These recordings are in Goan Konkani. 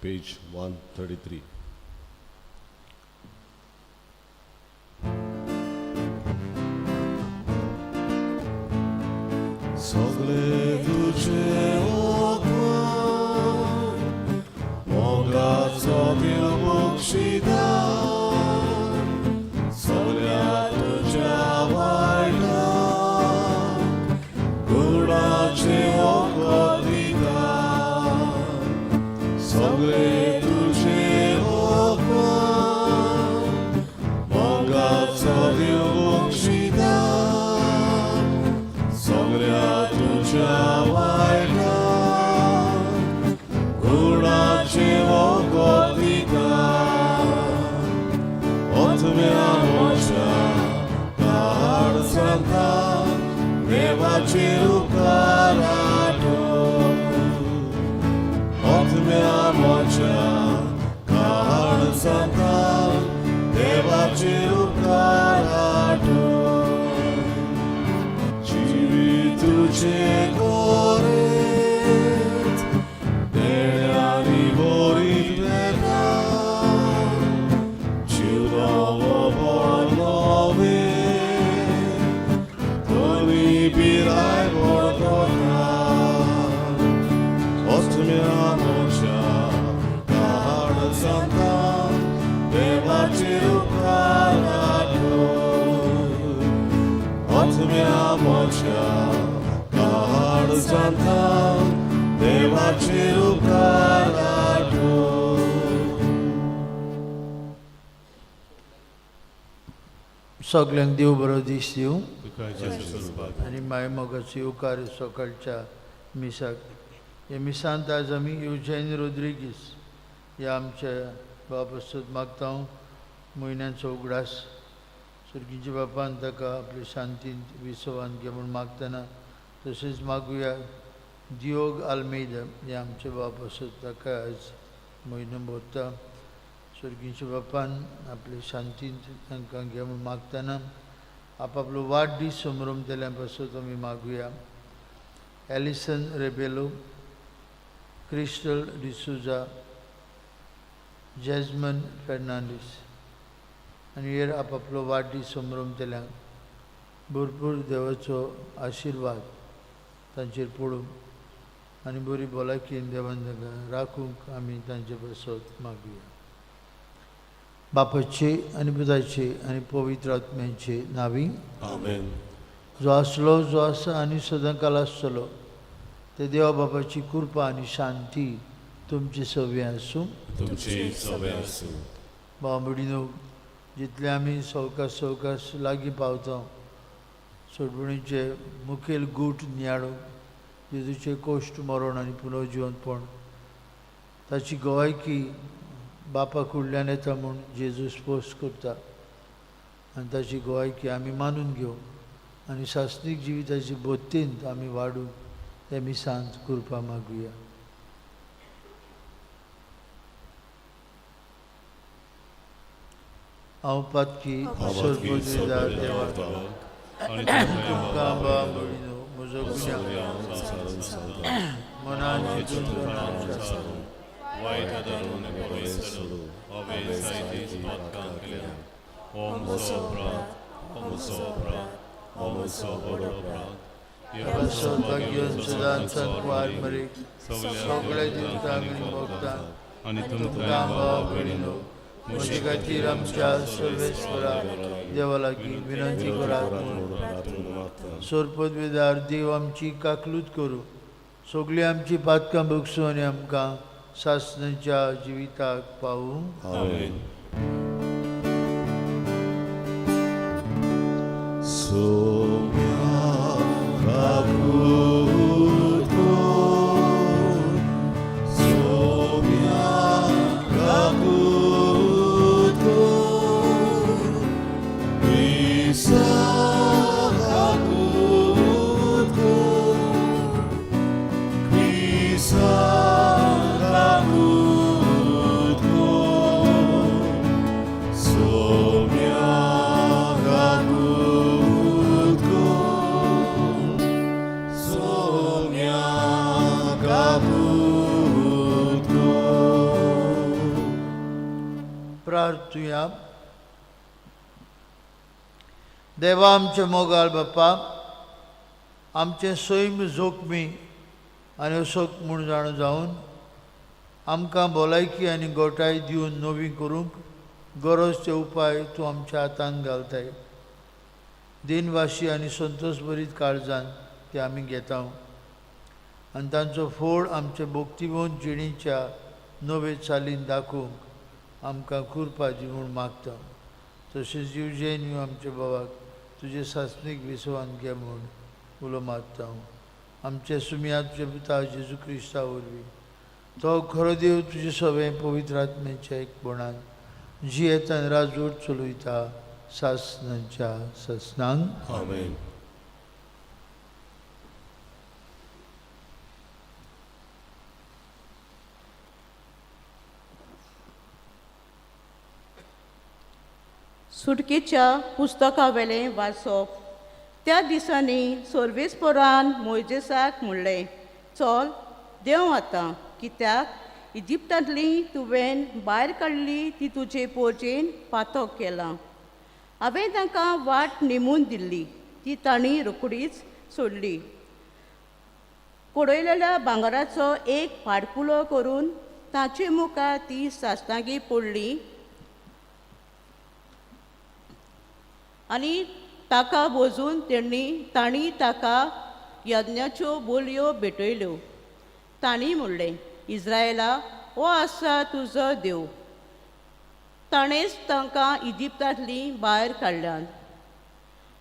Page 133. सगळे तुझे ओकवान मोगाचो देव बक्षिता सगळ्या तुझ्या वायटाक गुणाचे वखद दिता सगळे तुझे ओकवान मोगाचो देव बक्षिता सगळ्या तुझ्या वायटाक गुणाचे वखद दिता आत्म्या म्हज्या काळ सांगता देवाचेर उपकार आठव आत्म्या म्हज्या काळ सांगता देवाचेर उपकार आठव जिवीत तुझे गोरेत देण्यांनी भरीत वेता जीव नवो नवे तोनी पिराय बळकता आत्म्या म्हज्या काळ सांगता देवाचेर उपकार आठव आत्म्या म्हज्या काळ सांगता देवाचेर उपकार आठव. सगल्यांक देव बरो दीस दिवं तुका जेजू आनी माय मोगाचो येवकार सकाळच्या मिसाक. ह्या मिसांत आज आमी युजैन रोद्रिगीस ह्या आमच्या बापासत मागता. म्हयन्यांचो उगडास सर्गीच्या बापान ताका आपले शांतीन विसवान घे म्हूण मागतना, तशेंच मागुया दियोग आल्मेदा हे आमच्या बापासत, ताका आज म्हयनो भरता. सर्गीच्या बापान आपले शांतीन तांकां घे म्हूण मागतना, आपापलो वाडदीस संभ्रमतल्या पासत आमी मागुया. एलिसन रेबेलो, क्रिस्टल डिसुजा, जॅजमन फेर्नांडीस आनी हेर आपापलो वाडदीस संभ्रमतल्यांक भरपूर देवाचो आशिर्वाद तांचेर पडूं आनी बरी भलायकेन देवान तांकां राखूंक आमी तांचे पासत मागुया. बापाचे आनी पुताचे आनी पवित्र आत्म्याचे नांवी. आमेन. जो आसलो, जो आसा आनी सदां काल आसतलो ते देवा बापाची कृपा आनी शांती तुमचे सवे आसूं. तुमची सवे आसूं. भाव भयणीनो, जितले आमी सवकास सवकास लागीं पावता सोडवणीचे मुखेल गूट नियाळूंक, जेजूचे कोश्ट, मरण आनी पुनर्जिवंतपण, ताची गवायकी बापा कडल्यान येता म्हूण जेजू स्पश्ट करता आनी ताची गवायकी आमी मानून घेवंक आनी सासणीक जिविताची बत्तींत आमी वाडूंक हे मिसांत कृपा मागुया. हांव पातकी सर्वोदयदार देवा, आनी तुमकां भाव भयणीनो म्हजो गुन्यांव मनान चिंतून करणान वायट धरून सोडू हांवें जायतीं पातकां केल्या. हो म्हजो अपराध, हो म्हजो अपराध, हो म्हजो व्हड अपराध. सौभाग्य सदांच कुवार मरेक सगळे दिवतांक आनी भक्तांक आनी तुमकां भाव भयणीनो म्हजे खातीर आमच्या सर्वेस्परा देवा लागीं विनंती करात म्हूण. सोरपदवेदार देव आमची काकलूत करूं, सगळीं आमची पातकां भोगसूं आनी आमकां सासणाच्या जिविताक पावूं. आमेन. सोम्या काकूत कर, सोम्या काकूत कर, क्रिस्ता काकूत कर, क्रिस्ता काकूत कर, सोम्या काकूत. प्रार्थुया. देवा आमचे मोगाळ बापा, आमचें सैम जोखमी आनी असोक म्हूण जाणा जावन आमकां भलायकी आनी गोठाय दिवन नवी करूंक गरज ते उपाय तूं आमच्या हातान घालताय. दिनवाशी आनी संतोश भरीत काळजान ते आमी घेता आनी तांचो फोड आमचे भक्तिवंत जिणेच्या नवे चालीन दाखोवंक आमकां कृपा दी म्हूण मागता. तशेंच युजेन आमच्या बाबाक तुजे सासणीक विसवान घे म्हूण उलो मागता. आमचे सुमया तुज्या पुता जेजू क्रिस्ता वरवीं तो खरो देव तुजे सगळें पवित्र आत्म्याच्या एकपणान जियेतान राजवट चलयता सासनाच्या सासनांक. आमेन. सुटकेच्या पुस्तकावेलें वाचप. त्या दिसांनी सर्वेस्परान मोयजेसाक म्हणलें, चल देंव आतां, कित्याक इजिप्तांतली तुवें भायर काडली ती तुजे पोरजेन पातक केलां. हांवें तांकां वाट नेमून दिल्ली ती तांणी रोखडीच सोडली. कोडयलेल्या भांगराचो एक पाडकुलो करून ताचे मुखार ती सासणागी पडली आनी ताका वजून तांणी ताका यज्ञाच्यो बोलयो भेटयल्यो. तांणी म्हणलें, इज्रायला हो आसा तुजो देव, ताणेंच तांकां इजिप्तांतलीं भायर काडल्यात.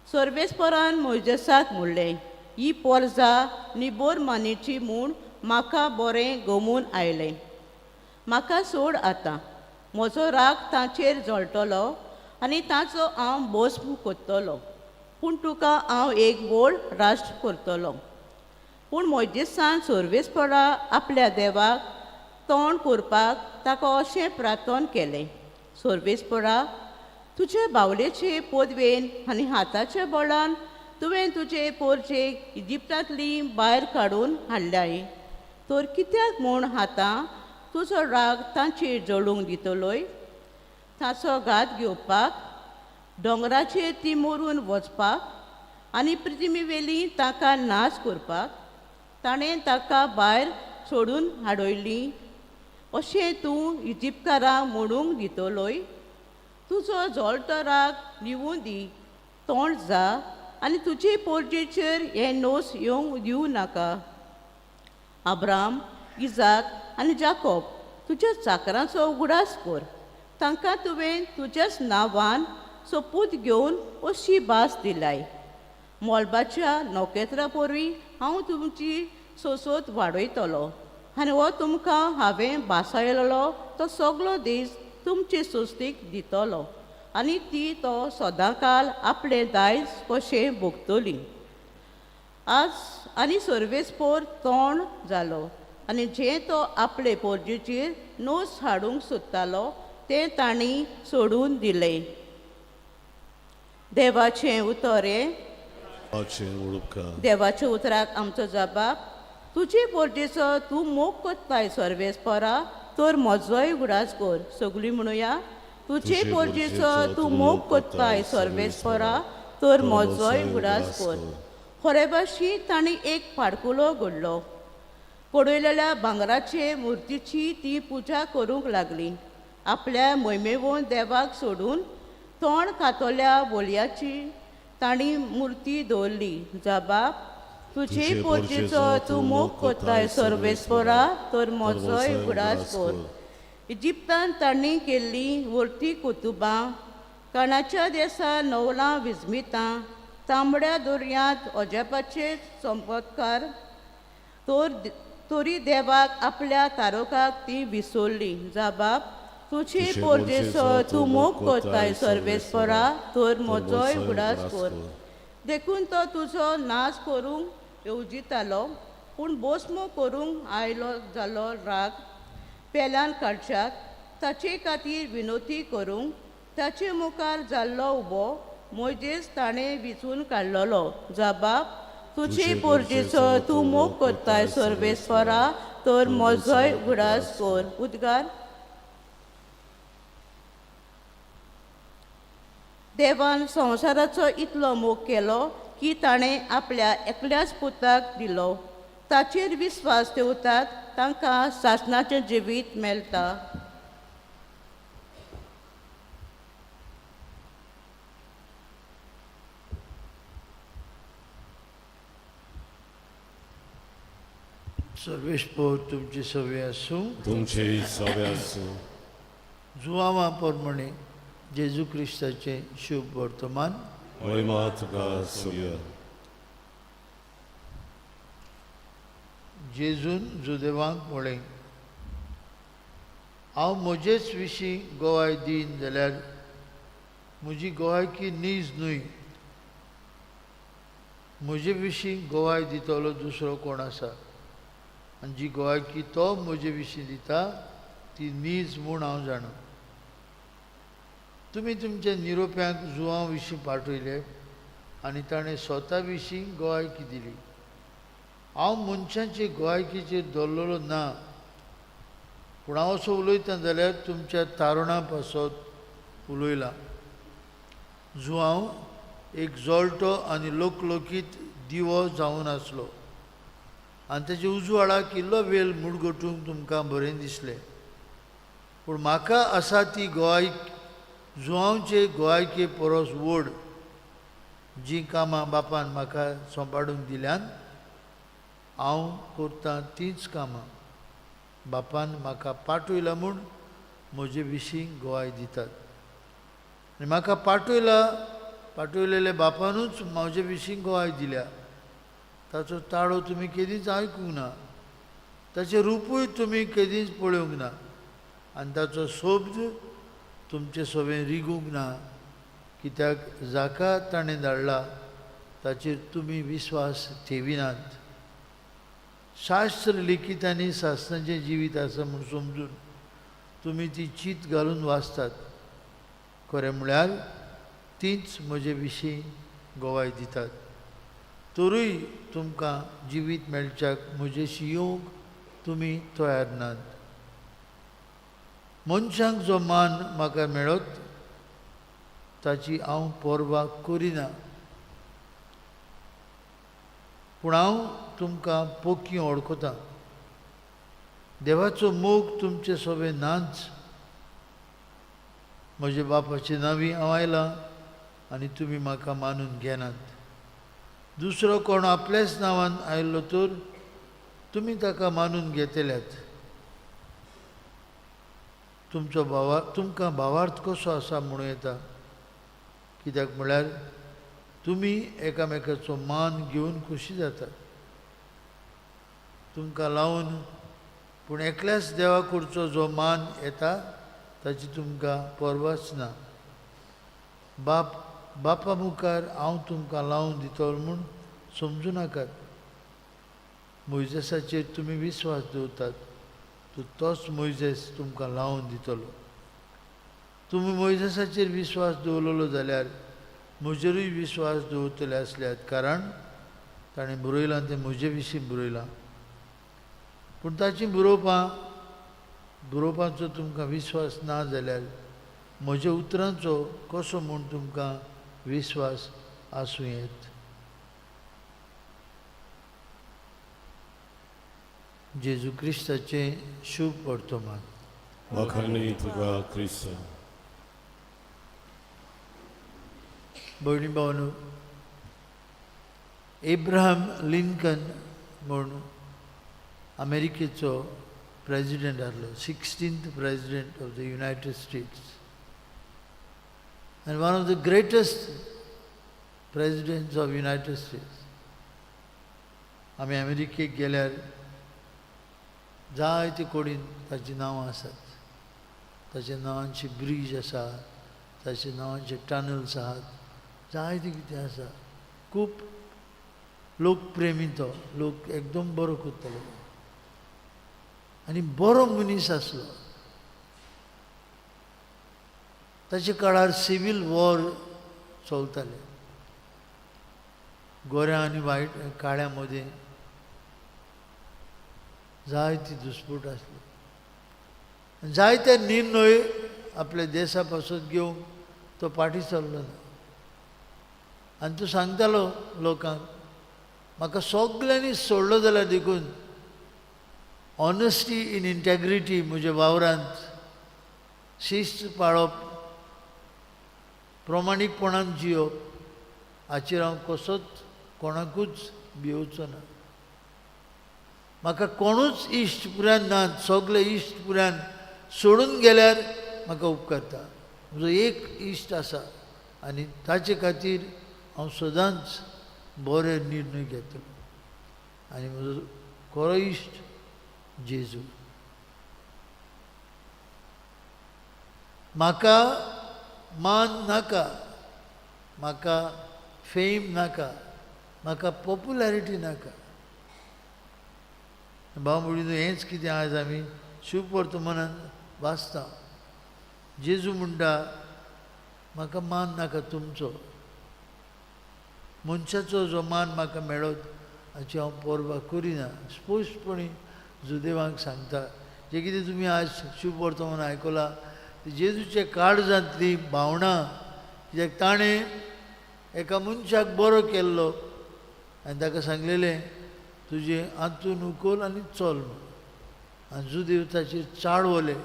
सर्वेस्परान मोयजेसाक म्हणलें, ही पोरजा निबोर मानेची म्हूण म्हाका बरें गमून आयलें. म्हाका सोड आतां, म्हजो राग तांचेर जळटलो आनी ताचो हांव भस्म करतलो, पूण तुका हांव एक व्हड राष्ट्र करतलो. पूण मोयजेसान सर्वेस्परा आपल्या देवाक तोंड करपाक ताका अशें प्रार्थन केलें, सर्वेस्परा तुजे बावलेचे पदवेन आनी हाताच्या बळान तुवें तुजे पोरजेक इजिप्तांतली भायर काडून हाडल्याय, तर कित्याक म्हूण आतां तुजो राग तांचेर जळूंक दितलोय? ताचो घात घेवपाक, दोंगराचेर ती मरून वचपाक आनी पृथ्वीवेली ताका नाश करपाक ताणें ताका भायर सोडून हाडयली अशें तूं इजिप्तकारांक म्हणूंक दितलोय? तुजो जळतो राग न्हिवूं दी, तोंड जा आनी तुजे पोरजेचेर हें नोस येवंक दिवं नाका. अब्राम, इजाक आनी जाकोब तुज्या चाकरांचो उगडास कर, तांकां तुवें तुज्याच नांवान सोपूत घेवन अशी भास दिलाय. मोलबाच्या नखेत्रां वरवीं हांव तुमची सोसोत वाडयतलो आनी हो तुमकां हांवें भासायलेलो तो सगलो दीस तुमचे सोस्तीक दितलो आनी ती तो सदांकाल आपलें दायज कशें भोगतली. आज आनी सर्वेस्पोर तोंड जालो आनी जें तो आपले पोरजेचेर नोस हाडूंक सोदतालो तें तांणी सोडून दिलें. देवाचें उतर हें. देवाच्या उतराक आमचो जबाब. तुजे पोरजेचो तूं मोग करताय सर्वेस्परा, तर म्हजोय उगडास कर. सगळीं म्हणुया, तुजे पोरजेचो तूं मोग करताय सर्वेस्परा, तर म्हजोय उगडास कर. होरेबाशी तांणी एक पाडकुलो घडलो. कोडयलेल्या भांगराचे मुर्तीची ती पुजा करूंक लागली. आपल्या मोहिमेवन देवाक सोडून तोंड खातोल्या बोलयाची तांणी मुर्ती दवरली. जबाब, तुजे पोरजेचो तूं मोग करताय सर्वेस्परा, तर म्हजोय उगडास कर. इजिप्तान तांणी केल्ली व्हर्ती कुतुबां, काणाच्या देसा नवलां विजमितां, तांबड्या दर्यांत अजापाचे संपत्कार, तरी देवाक आपल्या तारोकाक ती विसरली. जबाब, तुजे पोरजेचो तूं मोग करताय सर्वेस्परा, तर म्हजोय उगडास कर. देखून तो तुजो नाश करूंक येवजितालो, पूण बोस्मो करूंक आयलो जालो राग पेल्यान काडच्याक ताचे खातीर विनोती करूंक ताचे मुखार जाल्लो उबो मोयजेस ताणें विचून काडलेलो. जबाब, तुजे पोरजेचो तूं मोग करताय सर्वेस्परा, तर म्हजोय उगडास कर. उद्गार. देवान संवसाराचो इतलो मोग केलो की ताणें आपल्या एकल्याच पुताक दिलो. ताचेर विस्वास दवरतात तांकां सासणाचें जिवीत मेळटा. सर्वेस्पोर तुमची सवे आसूं. तुमचे सवे आसूं. जुवांवा प्रमाणे जेजू क्रिस्ताचें शुभ वर्तमान. महिमा तुका सुया. जेजून जुदेवांक म्हळें, हांव म्हजेच विशीं गोवाय दीन जाल्यार म्हजी गोवायकी नीज न्हय. म्हजे विशीं गोवाय दितलो दुसरो कोण आसा, आनी जी गोवायकी तो म्हजे विशीं दिता ती नीज म्हूण हांव जाणा. तुमी तुमच्या निरोप्यांक जुवां विशीं पाठयले आनी ताणें स्वता विशीं गोवायकी दिली. हांव मनशांचे गोवायकीचेर दवरलेलो ना, पूण हांव असो उलयता जाल्यार तुमच्या तारुणा पासत उलयलां. जुवांव एक जळटो आनी लोकलोकीत दिवो जावन आसलो आनी तेजे उजवाडाक इल्लो वेळ मुडगटूंक तुमकां बरें दिसलें. पूण म्हाका आसा ती गोवाय जुवांवचे गोवायके परस व्हड. जीं कामां बापान म्हाका सांबाळूंक दिल्यान हांव करतां तींच कामां. बापान म्हाका पाठयला म्हूण म्हजे विशीं गोवाय दितात आनी म्हाका पाठयलेले बापानूच म्हजे विशीं गोवाय दिल्या. ताचो ताळो तुमी केदींच आयकूंक ना, ताचें रुपूय तुमी केदींच पळोवंक ना आनी ताचो शब्द तुमचे सवें रिगूंक ना, कित्याक जाका ताणें धाडला ताचेर तुमी विस्वास ठेविनात. शास्त्र लिखीत आनी शास्त्रांचें जिवीत आसा म्हूण समजून तुमी ती चीत घालून वाचतात. खरें म्हळ्यार तींच म्हजे विशीं गोवाय दितात. तरूय तुमकां जिवीत मेळच्याक म्हजेशी येवंक तुमी तयार नात. मनशांक जो मान म्हाका मेळत ताची हांव पर्वा करिना, पूण हांव तुमकां पोकी वळखतां. देवाचो मोग तुमचे सोबे नाच. म्हज्या बापाचे नांवी हांव आयलां आनी तुमी म्हाका मानून घेनात. दुसरो कोण आपल्याच नांवान आयलो तर तुमी ताका मानून घेतल्यात. तुमचो भावा तुमकां भावार्थ कसो आसा म्हणूं येता, कित्याक म्हळ्यार तुमी एकामेकाचो मान घेवन खोशी जातात. तुमकां लावन पूण एकल्याच देवा कडचो जो मान येता ताची तुमकां पर्वाच ना. बापा मुखार हांव तुमकां लावन दितलो म्हूण समजूं नाकात. मोयजेसाचेर तुमी विस्वास दवरतात तर तोच मोयजेस तुमकां लावन दितलो. तुमी मोयजेसाचेर विस्वास दवरलेलो जाल्यार म्हजेरूय विस्वास दवरतले आसल्यात, कारण ताणें बरयलां तें म्हजे विशीं बरयलां. पूण ताचीं बरोवपाचो तुमकां विस्वास ना जाल्यार म्हज्या उतरांचो कसो म्हूण तुमकां विस्वास आसूं येत. जेजू क्रिस्ताचें शुभ वर्तमान. वाखाणणी तुका क्रिस्त. भयणी भावनो, एब्राहम लिंकन म्हूण अमेरिकेचो प्रेजिडेंट आसलो, 16th president of the United States and one of the greatest presidents of United States. आमी अमेरिकेक गेल्यार जायते कडेन ताचीं नांवां आसात. ताच्या नांवांची ब्रीज आसा, ताच्या नांवांचे टनल्स आहात, जायते कितें आसा. खूब लोकप्रेमी तो, लोक एकदम बरो करतालो आनी बरो मनीस आसलो. ताच्या काळार सिवील वॉर चलतालें, गोऱ्या आनी वायट काळ्या मदीं जायती दुस्पूट आसली. जायते निर्णय आपल्या देशा पासून घेवंक तो फाटीं सरलो ना. आनी तो सांगतालो लोकांक, म्हाका सगल्यांनी सोडलो जाल्यार देखून ऑनेस्टी इन इंटेग्रिटी म्हज्या वावरांत शिस्त पाळप, प्रमाणीकपणान जियोप हाचेर हांव कसोच कोणाकूच भियोवचो ना. म्हाका कोणूच इश्ट पुऱ्यान ना, सगळे इश्ट पुऱ्यान सोडून गेल्यार म्हाका उपकारता. म्हजो एक इश्ट आसा आनी ताचे खातीर हांव सदांच बरे निर्णय घेतलो आनी म्हजो खरो इश्ट जेजू. म्हाका मान नाका, म्हाका फेम नाका, म्हाका पॉप्युलॅरिटी नाका. भाव भयणीनो, हेंच कितें आयज आमी शिववर्तमानान वाचता. जेजू म्हणटा म्हाका मान नाका तुमचो, मनशाचो जो मान म्हाका मेळत हाची हांव पर्वा करिना. स्पश्टपणी जुदेवांक सांगता, जें कितें तुमी आयज शिववर्तमान आयकलां ती जेजूच्या काळजांतली भावनां, कित्याक ताणें एका मनशाक बरो केल्लो आनी ताका सांगलेलें तुजें आंतून उखल आनी चल म्हूण. आनी जुदेव ताचेर चाळवले.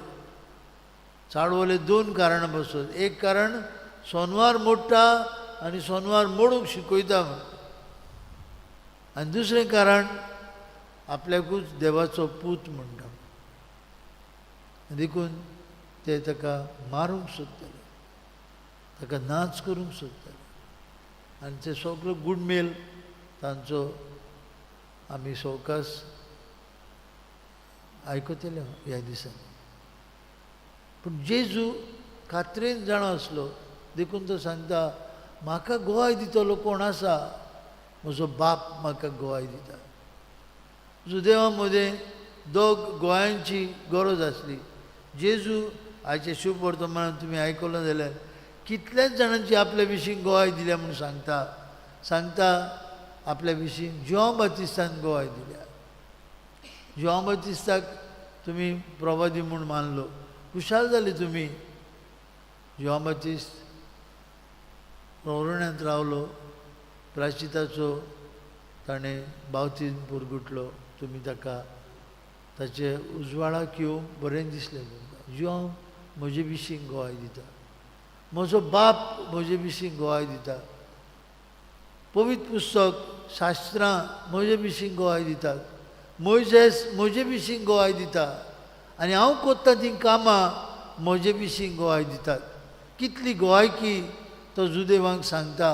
चाळवले दोन कारणां पासून. एक कारण सोनवार मोडटा आनी सोनवार मोडूंक शिकयता म्हूण, आनी दुसरें कारण आपल्याकूच देवाचो पूत म्हणटा, देखून ते ताका मारूंक सोदताले, ताका नाच करूंक सोदताले. आनी ते सगलो गुडमेल तांचो आमी सवकास आयकतले ह्या दिसांनी. पूण जेजू खात्रेन जाणा आसलो, देखून तो सांगता म्हाका गोवाय दितलो कोण आसा, म्हजो बाप म्हाका गोवाय दिता. जुदेवा मदें दोग गोवायांची गरज आसली. जेजू आयच्या शुभवर्तमानान तुमी आयकलां जाल्यार कितल्याच जाणांची आपल्या विशीं गोवाय दिल्या म्हूण सांगता. सांगता आपल्या विशीं जुआंव बातिस्तान गोवाय दिल्या. जुआंव बातिस्ताक तुमी प्रवादी म्हूण मानलो, खुशाल जाली तुमी. जुआंव बातिस्त प्रवरण्यांत रावलो, प्राचिताचो ताणें बावतीन पुरगुटलो, तुमी ताका ताचे उजवाडाक येवंक बरें दिसलें तुमकां. जुआंव म्हजे विशीं गोवाय दिता, म्हजो बाप म्हजे विशीं गोवाय दिता, पवित्र पुस्तक शास्त्रां म्हजे विशीं गोवाय दितात, मोयजेस म्हजे विशीं गोवाय दिता, आनी हांव कोत्ता तीं कामां म्हजे विशीं गोवाय दितात. कितली गोवायकी तो जुदेवांक सांगता.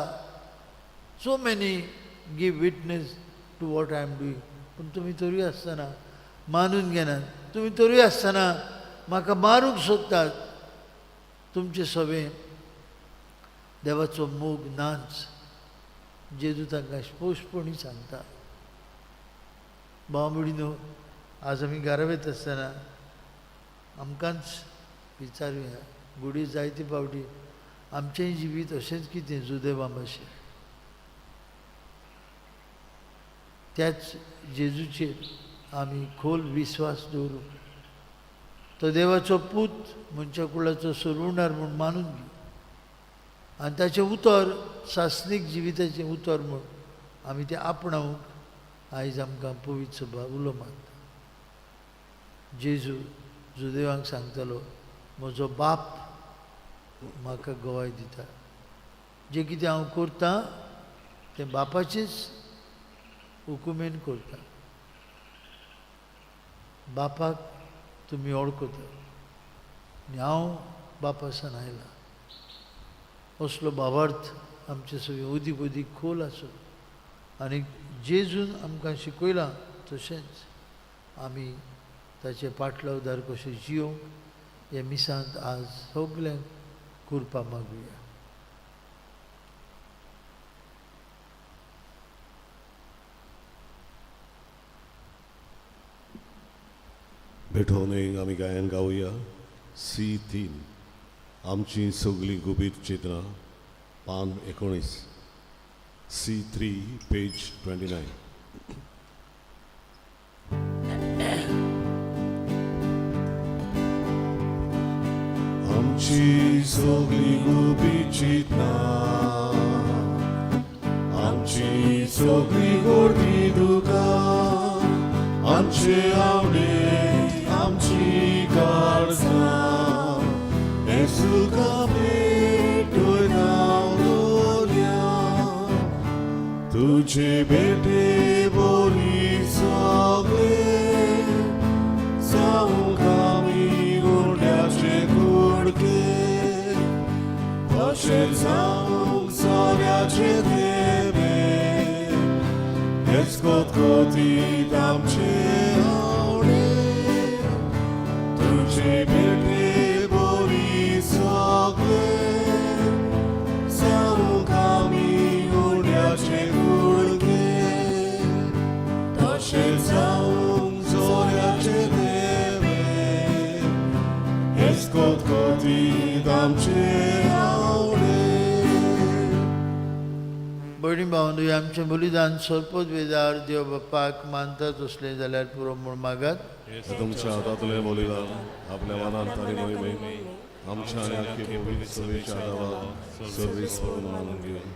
So many give witness to what I am doing. पूण तुमी तरी आसतना मानून घेनात, तुमी तरी आसतना म्हाका मारूंक सोदतात. तुमचे सवें देवाचो मोग नाच जेजू तांकां स्पश्टपणी सांगता. भाव भयणीनो, आज आमी घरा वयता आसतना आमकांच विचारुया, घुडी जायते फावटी आमचेंय जिवीत अशेंच कितें जुदेवा भाशेन. त्याच जेजूचेर आमी खोल विस्वास दवरूं, तो देवाचो पूत मनशा कुळाचो सोडवणार म्हूण मानून घेवं आनी ताचें उतर सासणीक जिविताचें उतर म्हूण आमी तें आपणावंक आयज आमकां पवित्र सभा उलो मारता. जेजू जुदेवांक सांगतालो म्हजो बाप म्हाका गवाय दिता, जें कितें हांव करतां तें बापाचेच हुकुमेन करता. बापाक तुमी वळखता आनी हांव बापासान आयला. असलो भावार्थ आमचे सगळें अदीक अदीक खोल आसूं आनी जेजून आमकां शिकयलां तशेंच आमी ताचे पाटलावदार कशें जियोंक ह्या मिसांत आज सगल्यांक कृपा मागुया. भेटोवणेक आमी गायन गावया सी 3 आमची सगळीं गुपीत चित्रां पान 19 सी 3 पेज 29. आमची सगळीं गुपीत चित्रां आमची सगळी गोडी दुकां आमचे आवडे आमची काळजां येसुका भेटोय नांव दवरया तुझे भेटे बोली सगळे जावंक आमी गुंड्याचे कुडके तशें जावंक सोऱ्याचे थेंबे हेच कोतकोतीत आमचे आवडे तुझे भेटे बोली सगळे जावंक आमी गुंड्याचे कुडके तशें जावंक जोऱ्याचे थेंबे हेच कोतकोतीत आमचे आवडे. भयणी भावंडो, आमचें बलिदान सोरपोत वेदार देव बापाक मानता तसलें जाल्यार पुरो म्हूण मागात. तुमच्या हातांतलें बलिदान आपल्या मनांत आनी मोहिमेक आमच्या आनी आख्खे पवित्र सभेच्या आदारान सर्वीस करून मानून घेवन.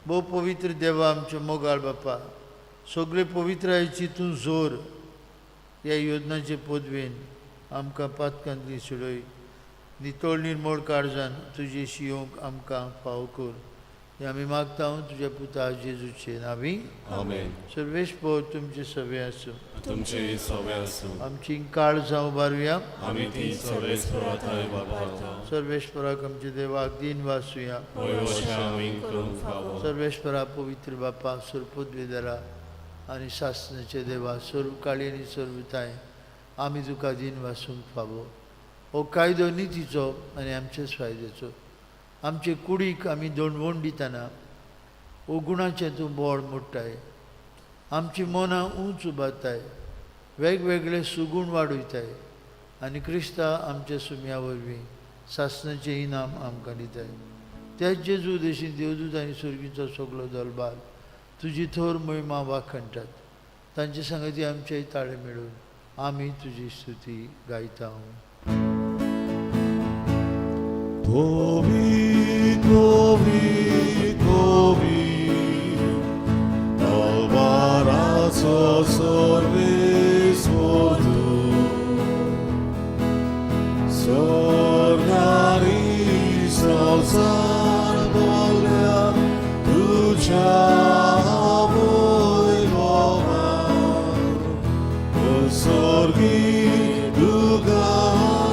भोव पवित्र देवा, आमचे मोगाळ बापा, सगळे पवित्रायेची तूं जोर ह्या योजनाचे पदवेन आमकां पातकांतली सुडय, नितळ निर्मळ काळजान तुजे शियोंक आमकां फावो कर, हें आमी मागता तुज्या पुता जेजूचे नांवी. आमेन. सर्वेस्पर तुमचे सवे आसूं. तुमचे सवे आसूं. आमची काळजां उबारुया. आमी ती सर्वेस्परा थंय वापरता. सर्वेस्पराक आमच्या देवाक दीन वासूया. होय, अशें आमी करूंक फावो. सर्वेस्परा, पवित्र बापा, सुरपुत आनी सासणाचे देवा, सर्व काळी आनी सर्वताय आमी तुका दीन वासूंक फावो. हो कायदो नितीचो आनी आमचेच फायद्याचो. आमचे कुडीक आमी दणवण दितना हो गुणाचें तूं बळ मोडटाय, आमची मनां उंच उबारताय, वेगवेगळे सुगूण वाडयताय आनी क्रिस्ता आमच्या सुम्या वरवीं सासणाचें इनाम आमकां दिताय. त्याच जेजू देशी देवदूत आनी सुर्गीचो सगलो दलबार तुजी थोर महिमा वाखणटात. तांचे सांगती आमचे ताळे मेळून आमी तुजी स्तुती गायता. पवित्र, पवित्र, पवित्र, तलवाराचो सर्वेस्पर तूं. स्वर्ग आनी संवसार भरल्या तुज्या वैभवान. स्वर्गी तुका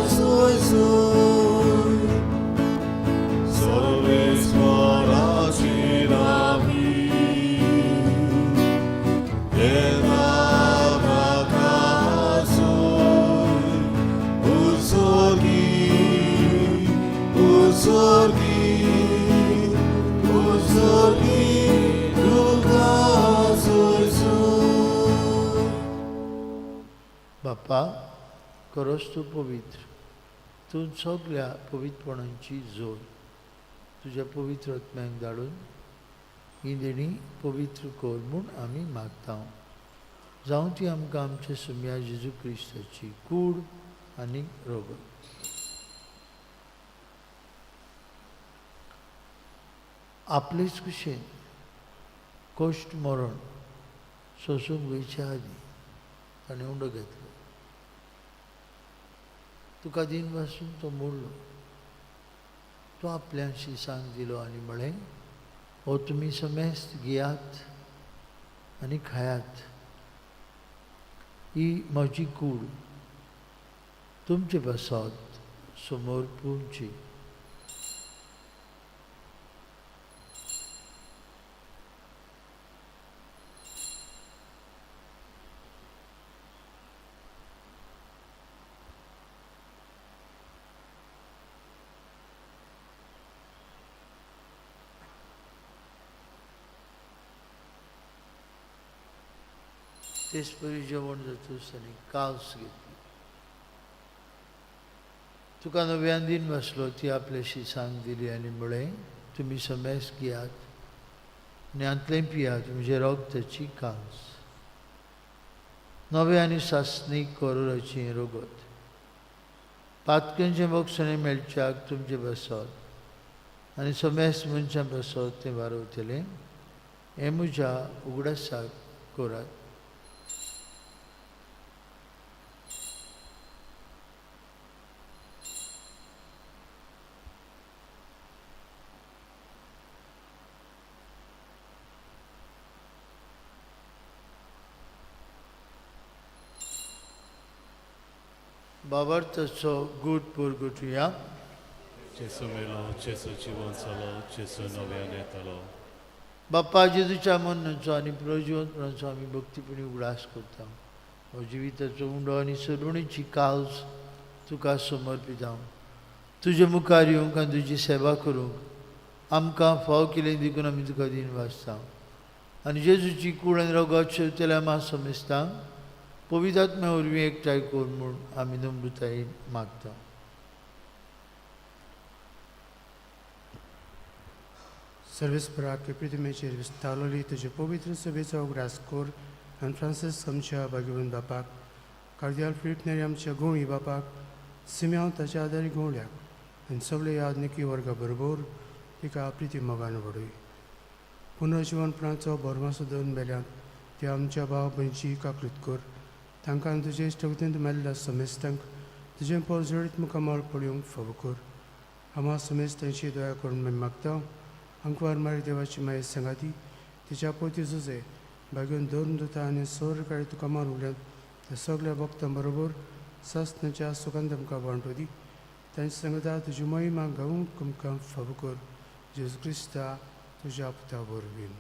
सोय सोय सर्वेस्पराची नामी येता प्रकाशोय. उत्सर्गी, उत्सर्गी, उत्सर्गी तुका सोय सोय. बापा, खरोच तूं पवित्र, तूं सगल्या पवित्रपणांची जोड. तुज्या पवित्र आत्म्याक धाडून ही देणी पवित्र कर म्हूण आमी मागता. जावं ती आमकां आमच्या सुम्या जेजू क्रिस्ताची कूड आनी रोगत. आपलेच कुशेन कश्ट मरण सोंसूंक वयच्या आदीं ताणें उंडो घेतलो, तुका दीन पासून तो मोडलो, तो आपल्याशी सांग दिलो आनी म्हळें, हो तुमी समेस्त घेयात आनी खायात, ही म्हजी कूड तुमचे पासत समोर पुंची. तेच परी जेवण जातूच ताणें कास घेतली, तुका नव्यान दीन बसलो, ती आपल्याशी सांग दिली आनी म्हळें, तुमी समेस्त घेयात आनी हांतलें पियात, म्हजें रगताची कांस, नवें आनी सासणीक करोराचें रगत, पातकेंचें बक्षणें मेळच्याक तुमचें बसत आनी समेस्त मनशां बसत तें वारवतलें. हें म्हज्या उगडासाक करात. बाबार्थाचो गूट पुरगुटया. जेसू मेलो, जेसू जिवन जालो, जेसू नव्यान येतलो. बाप्पा जेजूच्या मरणाचो आनी प्रजीवनपणाचो आमी भक्तीपणी उगडास करता. हो जिविताचो उंडो आनी सरुणीची कावज तुका समर्पिता. तुजे मुखार येवंक आनी तुजी सेवा करूंक आमकां फाव केली देखून आमी तुका दीन वाचता. आनी जेजूची कूड आनी रोगात शेवतेल्या मा समेस्तांक पवित्र आत्म्या वरवीं एकठांय कर म्हूण आमी नम्रतायेन मागता. सर्वेस्पराक पृथ्वीचेर विस्तारलोली तुजे पवित्र सभेचो उगडास कर आनी फ्रांसीस आमच्या भाग्यवंत बापाक, कार्दियाल फिलीप नेरी आमच्या गोंवी बापाक, सिम्यांव ताच्या आदारी गोंवड्याक आनी सगळे यादनिकी वर्गा बरोबर तिका प्रिती मोगान व्हडय. पुनर्जिवनपणाचो भरमासो दवरून मेल्यात ते आमच्या भाव भयणची काकृत कर. तांकां तुजे इश्टगतींत मेल्ल्या समेस्तांक तुजें पोरजोडीत मुखामळ पळोवंक फावो कर. आमा समेस्तांची दया करून आमी मागता. अंकवार मारी देवाची माये सांगाती तिच्या पोती जुजे बागेवन दोन दुता आनी सोर काळी तुका मारुल्यात त्या सगल्या भक्तां बरोबर सासनाच्या सुखान तुमकां वांटो दी. तांची सांगता तुजी महिमा गावूंक तुमकां फावो कर. जेजू क्रिस्ता तुज्या पुता वरवीं.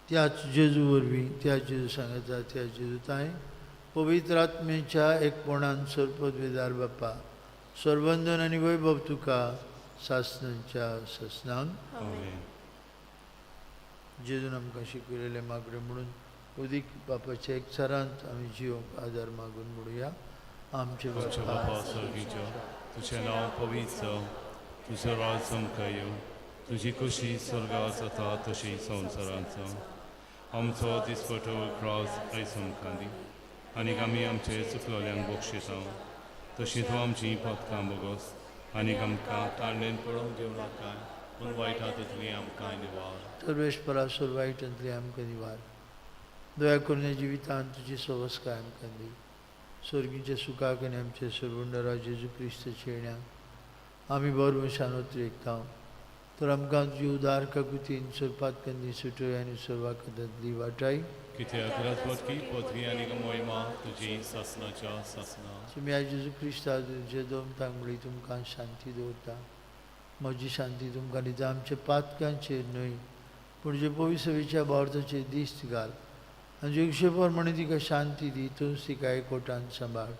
त्याच जेजू वरवीं, त्याच जेजू सांगता, त्याच जेजू तांय पवित्र आत्मेच्या एकपणान सर्पदवेदार बाप्पा सर्वंदन आनी वैभव तुका सासनाच्या सासनांक. आमेन. जेजून आमकां शिकयलेलें मागणें म्हणून उदीक बापाच्या एकचारांत आमी जिवंक आदार मागून म्हणुया. आमचे आमच्या बापा बापा स्वर्गीच्या, तुजें नांव पवित्र जावं, तुजें राज आमकां येवं, तुजी खुशी स्वर्गार जाता तशी संवसारांत जावं. आमचो दिसपटो क्रास आयज आमकां दी आनी आमी आमचे चुकलोल्यांक बक्षिता तशी तूं आमची पातकां बोगस आनी आमकां तांडेन पळोवंक दिवं नाका पूण वायट हातूंतली आमकां निवार. सर्वेस्परा सोर वायटांतली आमकां निवार. दया करून जिवितांत तुजी सवस्काय आमकां दी. स्वर्गीच्या सुखाक आनी आमच्या सर्वंडरा जेजू क्रिस्ताच्या येण्याक आमी बरवशान उतरेकता. तर आमकां तुजी उदार काकुतीन सोरपातकंदी सुटय आनी सर्वाकदांतली वाटाय. कित्याक राजवटकी पदवी आनी मोहिमा तुजी सासनाच्या सासना. तुमी आयज जेजू क्रिस्ता तुमचे दोन तांगडी तुमकां शांती दवरता. म्हजी शांती तुमकां दिता. आमच्या पातकांचेर न्हय पूण जे पविसवेच्या भारताचेर दिश्ट घाल आनी जे प्रमाणे तिका शांती दी. तूंच तिका एकवटान सांबाळ.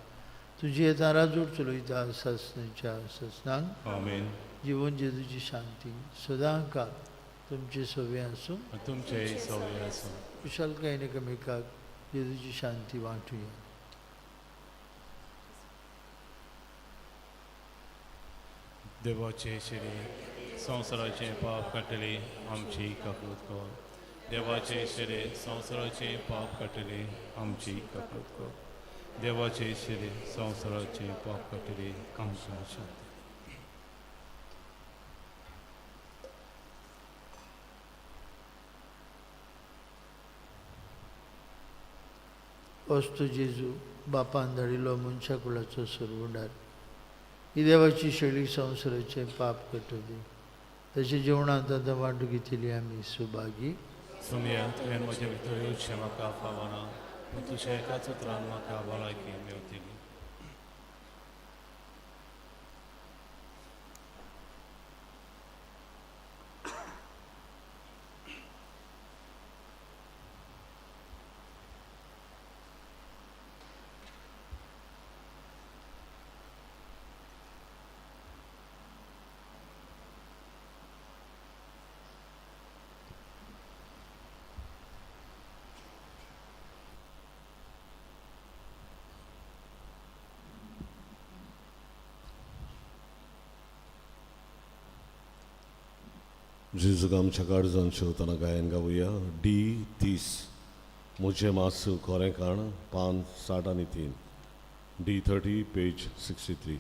तुजी येता राजवट चलयता सासनाच्या सासनांक. आमेन. जिवन जेजूची शांती सदां काळ तुमचे सवे आसूं आनी तुमचेय सवे आसूं. कुशलकायेन एकामेकाक जेजूची शांती वांटुया. देवाचे शिरे संवसाराचें पाप काडटले आमची काकूत कर. देवाचे शिरे संवसाराचें पाप काडटले आमची काकूत कर. देवाचे शिरे संवसाराचें पाप काडटले आमकां शांती. वस्तू जेजू बापान धाडिल्लो मनशा कुळाचो सरवंडार ही देवाची शैली संवसाराचें पाप करतली. तशें जेवणांत आतां वांटो घेतली आमी सुभागी. सोमया तुवें म्हज्या भितर येवचें म्हाका फावना पूण तुज्या एकाच उतरान म्हाका भलायकी मेवतली. जेजूक आमच्या काळजान शेवतना गायन गावया. डी 30 म्हजें मास खोरें काण पान 63, डी 30 पेज 63.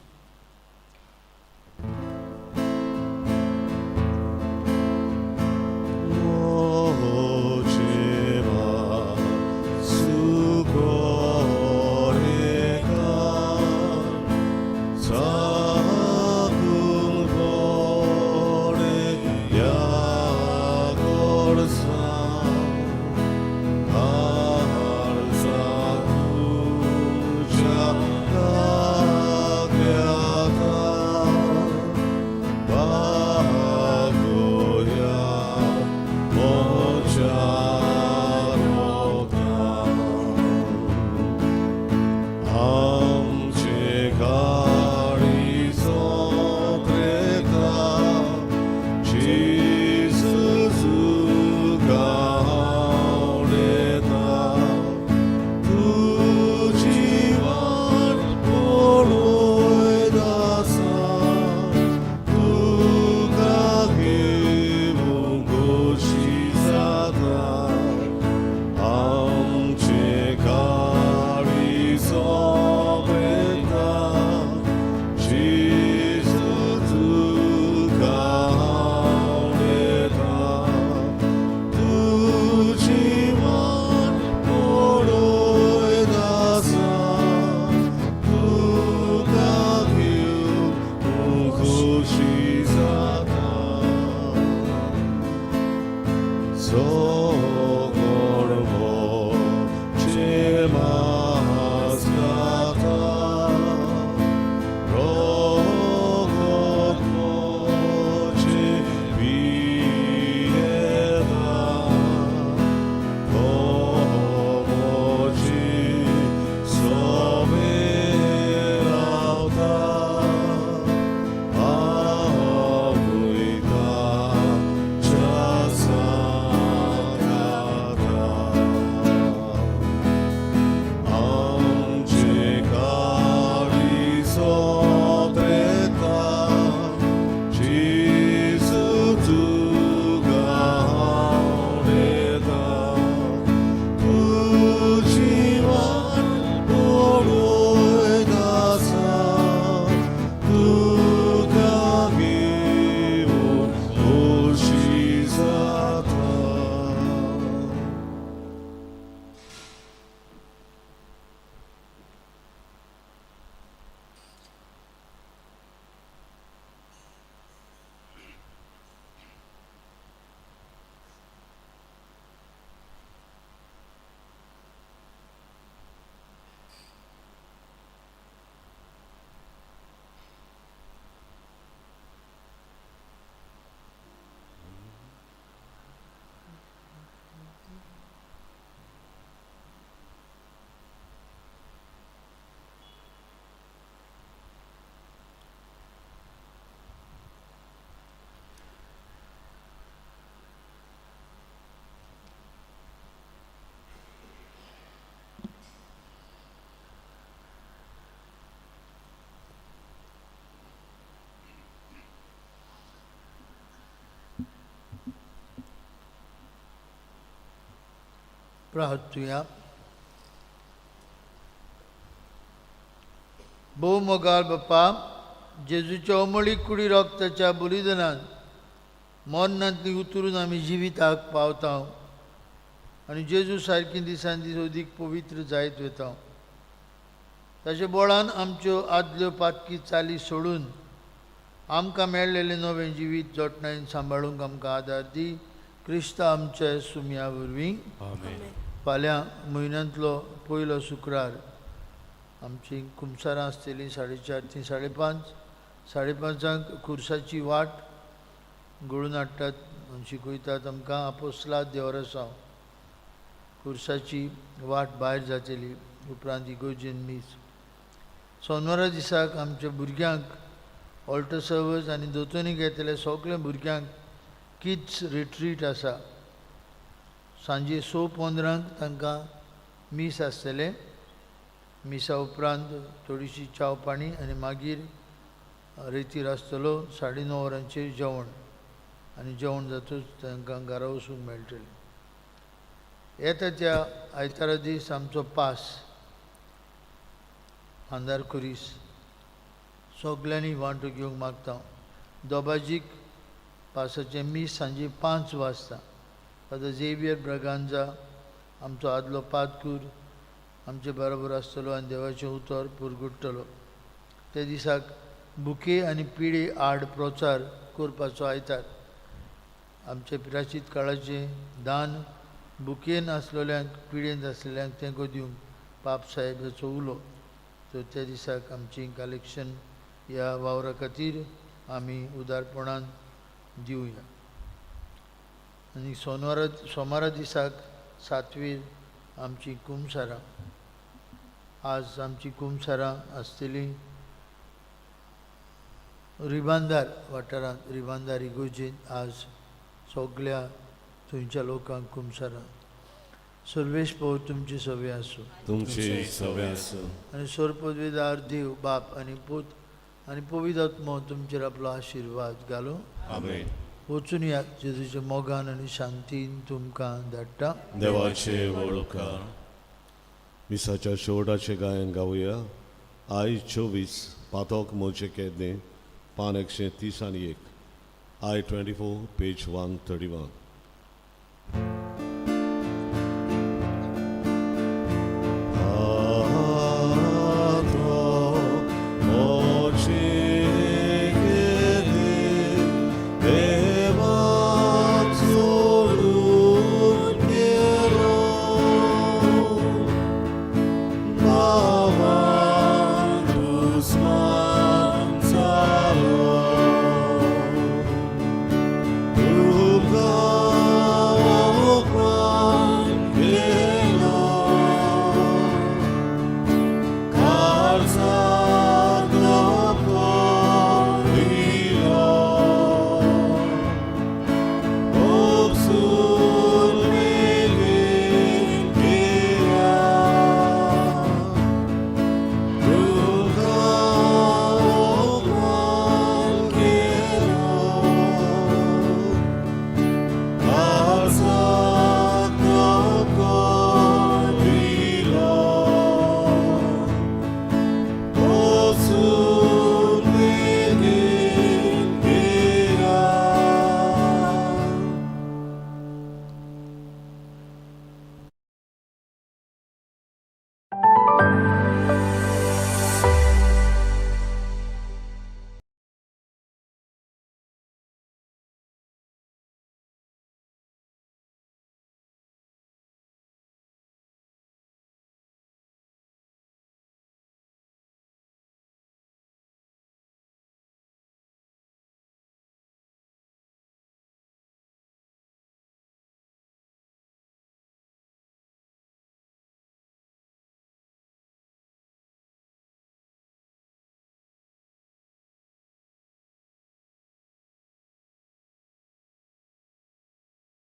प्रार्थुया. भोव मोगाळ बापा, जेजूच्या अमळीक कुडी रक्ताच्या बलिदानान मरणांतली उतरून आमी जिविताक पावता आनी जेजू सारकी दिसान दीस अदीक पवित्र जायत वता. ताचे बळान आमच्यो आदल्यो पातकी चाली सोडून आमकां मेळ्ळेलें नवें जिवीत जोटणायेन सांबाळूंक आमकां आदार दी. क्रिस्त आमच्या सुमया वरवीं. आमेन. फाल्यां म्हयन्यांतलो पयलो शुक्रार आमची कुमसारां आसतलीं 4:30 ते 5:30. 5:30 खुर्साची वाट घडोवन हाडटात, शिकयतात आमकां आपोस्लाद देवरसांव. खुर्साची वाट भायर जातली. उपरांत इगोर्जेन मीस. सोनवारा दिसाक आमच्या भुरग्यांक ऑल्टर सर्वस आनी दोतोनी घेतले सगल्या भुरग्यांक किड्स रिट्रीट आसा. सांजे 6:15 तांकां मीस आसतलें. मिसा उपरांत थोडीशी च्याव पाणी आनी मागीर रेतीर आसतलो 9:30 वरांचेर जेवण आनी जेवण जातूच तांकां घरा वचूंक मेळटलें. येता त्या आयतारा दीस आमचो पास आंदार खुरीस सगल्यांनी वांटो घेवंक मागता. दोबाजीक पासाचें मीस सांजे 5 वाजता फादर झेवियर ब्रागांजा आमचो आदलो पादकूर आमचे बरोबर आसतलो आनी देवाचें उतर पुरगुट्टलो. त्या दिसाक बुके आनी पिडे आड प्रचार करपाचो आयतार. आमचे प्राचीत काळाचें दान बुकेन आसलेल्यांक पिडेन आसलेल्यांक तेंको दिवंक पाप साहेबाचो उलो. तर त्या दिसाक आमची कलेक्शन ह्या वावरा खातीर आमी उदारपणान दिवया. आनी सोमारा दिसाक सातवीर आमची कुमसारां. आज आमची कुमसारां आसतली रिबांदार वाठारांत, रिबांदार इगोर्जेंत आज सगल्या थंयच्या लोकांक कुमसारां. सर्वेश पव तुमची सवे आसूं. तुमचे सवे आसूं. आनी सर्वपदवीदार देव बाप आनी पूत आनी पवित्र आत्मो तुमचेर आपलो आशिर्वाद घालूं. आमेन. वचून यात जेजूच्या मोगान आनी शांतीन तुमकां धाडटा. देवाचे वळकार. मिसाच्या शेवटाचें गायन गावया. I 24 पातोक मोचे केदने, पान 131, I 24 page 131.